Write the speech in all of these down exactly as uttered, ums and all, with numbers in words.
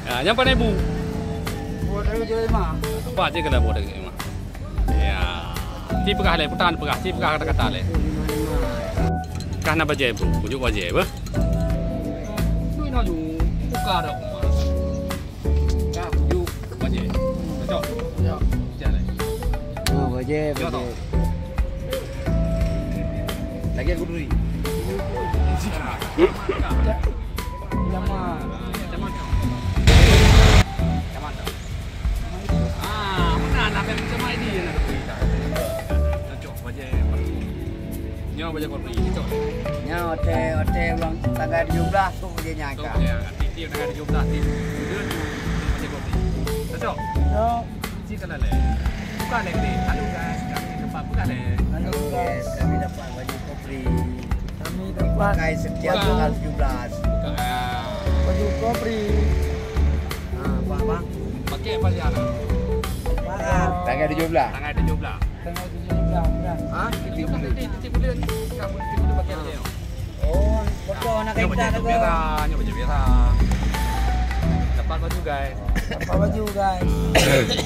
Ya, nyang pané bu. Buat dari Jerman. Apa aja kena buat dari Jerman. Ya. Ti peugah lé, putan peugah, ti peugah kata-kata lé. Kah na bajée bu, ujuk bajée bu. Tu ina ju, buka dah. Kah ujuk bajée. Cocok. Ya. Jalan. Oh, bajée, bajée. Lagi aku beri. Yang mana? Yang mana? Ah, mana nak ambil macam ini yang nak beri dah. Cocok bajée. Nyoe bajée kopi, cocok. Nyoe watée, watée ulang tanggai tujoh blaih, sok bajée nyan ka. Sok, ya, tiep-tiep tanggai tujoh blaih, tiep buleuen, bajée kopi. Cocok? Cocok. Cik kala lé. Buka lé, lé. Halo, guys, kami dapat, buka lé. Halo, guys, kami dapat baju kopi. Kami dapat pakai setiap tanggal tujoh blaih. Buka. Baju kopi. Ha, apa, apa? Pakai apa dia, nak? Tanggal tujoh blaih. Tanggal tujoh blaih. Tanggal tujoh blaih, ya. Ha? Tiep buleuen. Tiep buleun. Kamu tiep buleun pakai apa dia? Oh, betul, nak kata tu. Nyoe bajée biasa. Dapat baju, guys. Dapat baju, guys.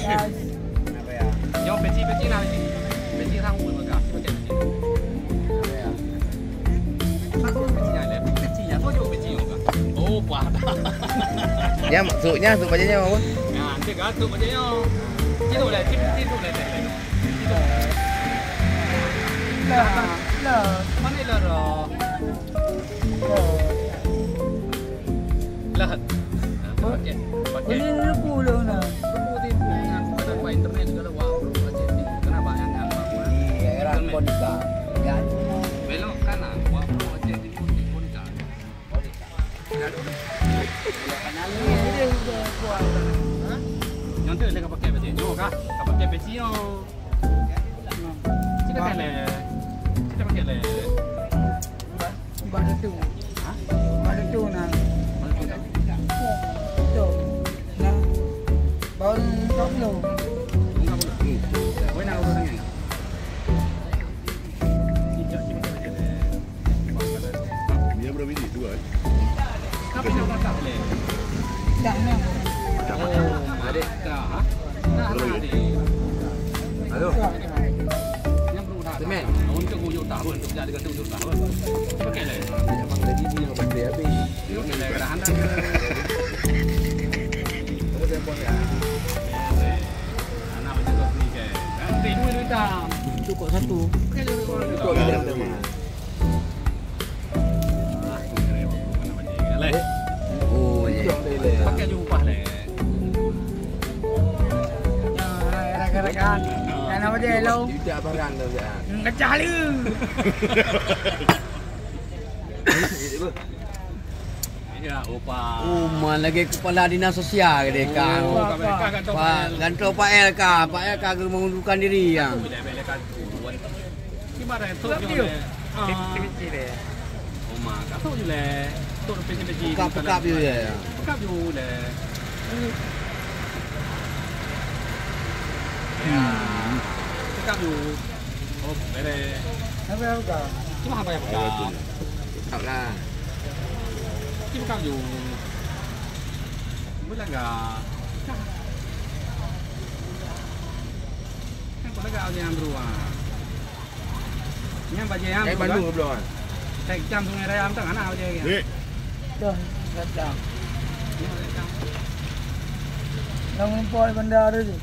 Guys. Kenapa ya? Nyoe peci, peci nah, peci. Peci rang pun bagah. Pakai peci. Kenapa ya? Satu peci aja, peci aja. Apa juga peci juga? Oh, padah. Ya, maksudnya, maksud bajée nyoe apa? Ya, nanti gantung bajée nyoe. Tidur lah, tidur, tidur lah, tidur lah. Lah, lah. Mana lah, roh? Lah. Pakai, pakai. Boleh lupa lah, nah. Lupa tipu dengan pada buat internet segala, wah, bro, aja tipu. Kena bayangkan, Bang. Di daerah Konica. Ya. Belok kanan, wah, bro, aja tipu, tipu ni kan. Konica. Belok kanan ni. Ini dia udah kuat. Ha? Nyontek dia ka pakai peci. Nyoe kah? Ka pakai peci nyoe. Cik pakai lé. Cik pakai lé. Bak tu. Ha? Bak tu nah. Bak tu nah. Tu. Nah. Baru tak belum. Enggak boleh. Kau nak urus ni. Dia berapa biji? Dua, eh? Tapi nak kakak boleh. Tak nak. Oh, adik. Tak, ha? Nak, nak, adik. Halo. Semen. Untuk tujuh tahun, untuk jadi kata tujuh tahun. Okey lah. Memang gaji dia memang habis. Okey lah, dah hantar. Terus dia pun ya. Anak macam tu ni kan. Nanti dua duit dah. Cukup satu. Okey, dua duit. Cukup dah. Oh, ya. Pakai jubah leh. Ya, rakan-rakan. Kan apa dia, lo? Tidak barang dah, ya. Pecah lu. Ya, opa. Oh, man, lagi kepala dinas sosial ke dia, Kang? Oh, Pak, gantung Pak L, Kang. Pak L, Kang, mengundurkan diri, ya. Ibarat tu je leh. Ah. Kecil-kecil leh. Oma, kat tu je leh. Tu peci-peci. Pekap-pekap je leh. Pekap je leh. Ya. Hmm. Pekap je. Oh, beres. Apa yang buka? Cuma apa yang buka? Pekap lah. Pekap je. Boleh enggak? Kan boleh enggak yang dua? Nyan bajée nyan. Eh, Bandung ke belum, ah? Cek jam Sungai Raya mantong, anak bajée nyan. Eh. Dah, dah jam. Dah meulimpah bandar tu.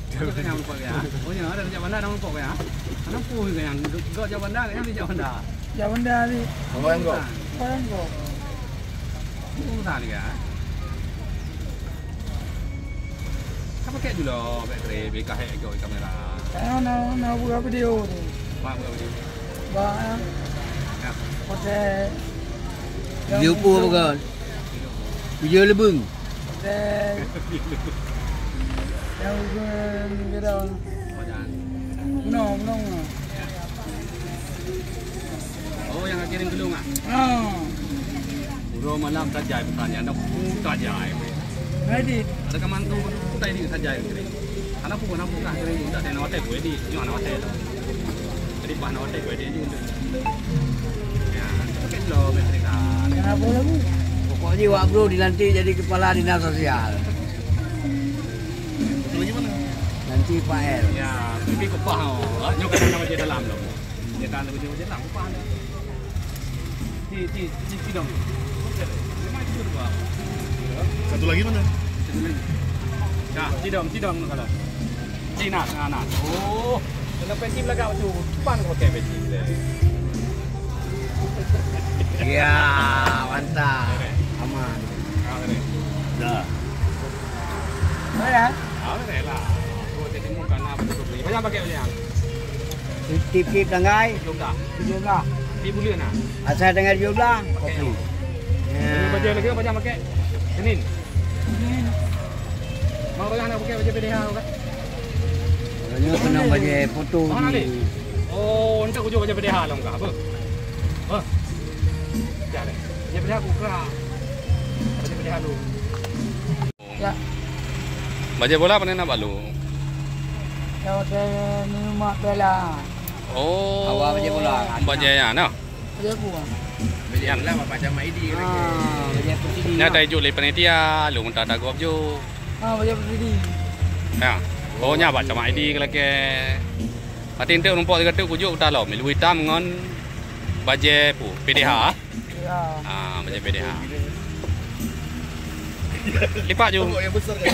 Ada yang lupa ya? Oh, ya, ada sejak bandar dah lupa ya? Mana pun yang duduk sejak bandar, yang sejak bandar. Sejak bandar ni. Orang kau. Orang kau. Ini urusan dia. Ka pakai ju lo, baterai, beh ka hack jok kamera. Ka na, na buka video tu. Ba buka video. Ba, ya. Ya. Hotel. Video apa bukan? Video lebeng. Hotel. Yang lebeng kita. Padahal. No, no, no. Oh, nyang ka kirém keu lôn, ah? Ah. Uroe malam tajai pesan nyan, ada ku tajai. Ready. Ada ka mantong, ku tajai kirém. Ana ku, ana ku ka kirém, tak ada na watèe ku edit, nyoe na watèe tu. Jadi, bah na watèe ku edit ju. Ya, pakai lo, baterai dah. Kenapa lagu? Jadi Wak Bro dilantik jadi kepala dinas sosial. Satu lagi mana? Nanti Pak R. Ya, tapi kupah, oh. Nyoe kadang nama je dalam tu. Dia kan nama je dalam, kupah. Ti, ti, ti, ti dong. Memang itu dua. Satu lagi mana? Satu lagi. Dah, ti dong, ti dong kalau. Cina, nah, nah. Oh, kena peci belagak tu. Pan kau pakai peci. Ya, mantap. Aman. Ah, keren. Dah. Boleh, ya? Ah, keren lah. Aku jadi muka nak betul ni. Banyak pakai banyak. Tip-tip tanggai. Tujuh belas. Tujuh belas. Di bulan nah. Asal tanggai tujuh belas. Pakai. Okey. Ya. Baju lagi apa jam pakai? Senin. Mau orang nak pakai baju P D H kan? Orangnya kena baju foto. Mana ni? Oh, untuk ujuk baju P D H long kah? Apa? Apa? Dah deh. Baju P D H aku kerak. Baju P D H lu. Ya. Bajée bola pane na balu? Bajée ni mak bela. Oh. Awak bajée bola. Bajée ya na. Bajée aku. Bajée bola bapak Camat Idi. Ah, bajée persidi. Nya tai juk lé panitia, lu minta tagop juk. Ah, bajée persidi. Ya. Oh, nya bapak Camat Idi ke lagi. Pati enteuk rumpok tiga tuk kujuk uta lom, milu hitam ngon bajée pu, P D H. Ya. Ah, bajée P D H. Lipat ju. Yang besar kan?